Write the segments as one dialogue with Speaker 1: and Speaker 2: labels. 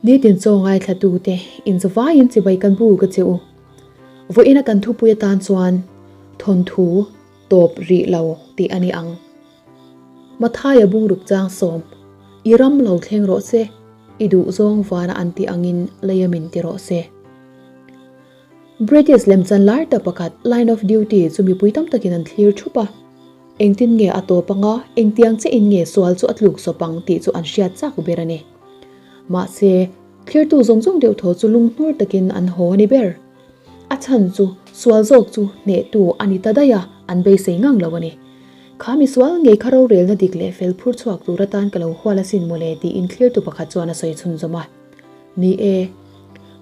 Speaker 1: Nitin chaw ngaithlatute inzavaiin chibai kan bu ka che u. Vawiina kan thupui atan chuan thawnthu tawp rih lo tih a ni ang. Mathaia bungruk chang sawm, I ram lo thleng rawh se, i duh zawng vana an tih angin leia min ti rawh se. British lemchan lar tak pakhat Line of Duty chu mipui tam takin an thlir thup a. Engtin nge a tawp anga engtiang chiahin nge sual chu a tluk sawp ang tih chu an hriat chak ber a ni. Mahse, thlirtu zawng zawng deuh thaw chu lunghnur takin an haw a ni ber. A chhan chu sual zawk chu hnehtu a ni ta daih a, an beisei ngang lo a ni. Kha mi sual ngei kha rorelna dik leh fel phur chhuak tur atan ka lo hual asin mawle tiin thlirtu pakhat chuan a sawi chhunzawm a. Ni e,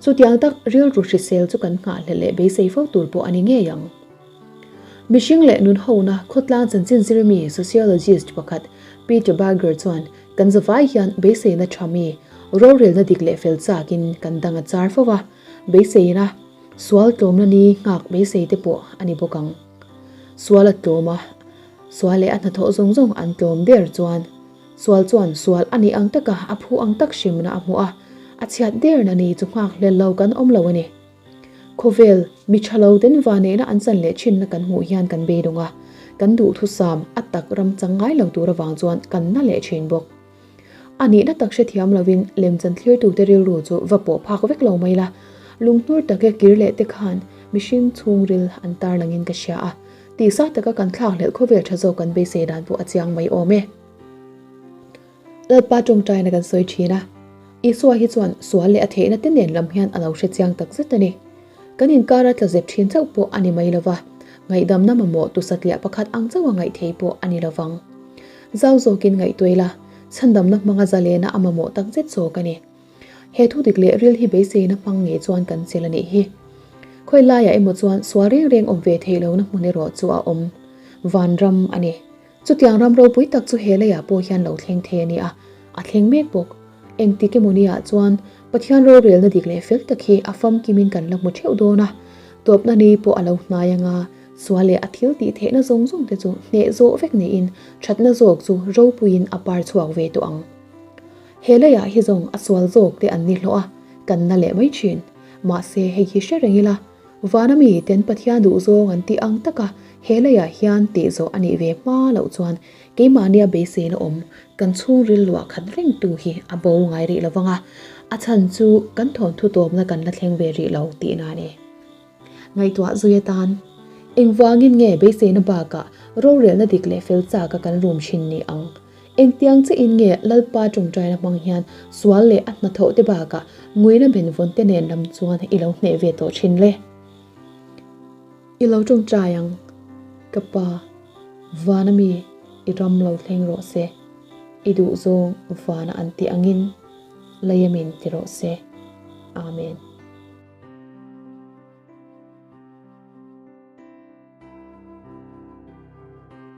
Speaker 1: chutiang tak rilru hrisel chu kan nghahhlelh leh beisei fo tur pawh a ni ngei ang. Mihring leh nun hona khawtlang chanchin zirmi sociologist pakhat Peter Berger chuan kan zavai hian beiseina tha mi rorelna dik leh fel chakin kan dang a char fo va, beiseina sual tlawmna ni nghak beisei te pawh a ni bawk ang. Sual a tlawm a, sual leh a hnathawh zawng zawng an tlawm der chuan sual chuan sual a nih ang taka a phu ang tak hrimna a hmuh a, a chhiat derna ni chu nghak hlel lo kan awm lo a ni. Khawvel, mi tha lo ten vanehna an chan leh thinna kan hmuh hian kan beidawng a, kan duhthusam a tak ram chang ngai lo tur avang chuan kan na leh thin bawk. A nihna tak hrethiam lovin lemchan thlirtute rilru chu va pawh phak vek lo mai la, lunghnur taka kir leh te khan mihring chhungril an tarlangin ka hria a, tihsa taka kan thlakhlelh khawvel tha zawk kan beisei dan pawh a chiang mai awm e. Lalpa tawngtaina kan sawi thin a, Isua hi chuan sual leh a theihna te nen lam hian a lo hre chiang tak zet a ni. Kan inkara tla zep thin chauh pawh a ni mai lo va, ngaihdamna mamawh tu satliah pakhat ang chauha ngaih thei pawh a ni lo vang. Zau zawkin ngaihtuai la, chhandamna hmanga zalena a mamawh tak zet zawk a ni. He thu dik leh ril hi beiseina hmang ngei chuan kan chel a nih hi. Khawi laiah emaw chuan sual reng reng awm ve theih lohna hmun erawh chu a awm. Vanram a ni. Chutiang ram ropui tak chu he leiah pawh hian lo thleng thei a ni a, a thleng mek bawk. Engtik emaw niah chuan Pathian rorelna dik leh fel tak hi a famkimin kan la hmu theuh dawn a, tawpna ni pawh a lo hnai anga sual leh a thil tih theihna zawng zawng te chu hneh zawh vek niin thatna zawk chu ropuiin a par chhuak ve tawh ang. He leiah hi zawng a sual zawk te an ni hlawh a, kan na leh mai thin. Mahse hei hi hre reng ila, Vana mi ten Pathian duhzawng an tih ang taka he leiah hian tih zawh a nih ve hma loh chuan keimahnia beiseina awm kan chhungril luah khat reng tu hi a bo ngai rih lo vang a, a chhan chu kan thawnthu tawpna kan la thleng ve rih lo tihna a ni. Ngaihtuah zui atan engvangin nge beiseina bakah rorelna dik leh fel chaka kan rum thin ni ang? Engtiang chiahin nge Lalpa tawngtaina hmang hian sual leh a hnathawh te bakah nguina benvawn te nen lam chuan i lo hneh ve tawh thin le? I lo tawngtai ang, Ka pa, vana mi i ram lo thleng rawh se, i duhzawng vana an tih angin leiamin ti rawh se. Amen.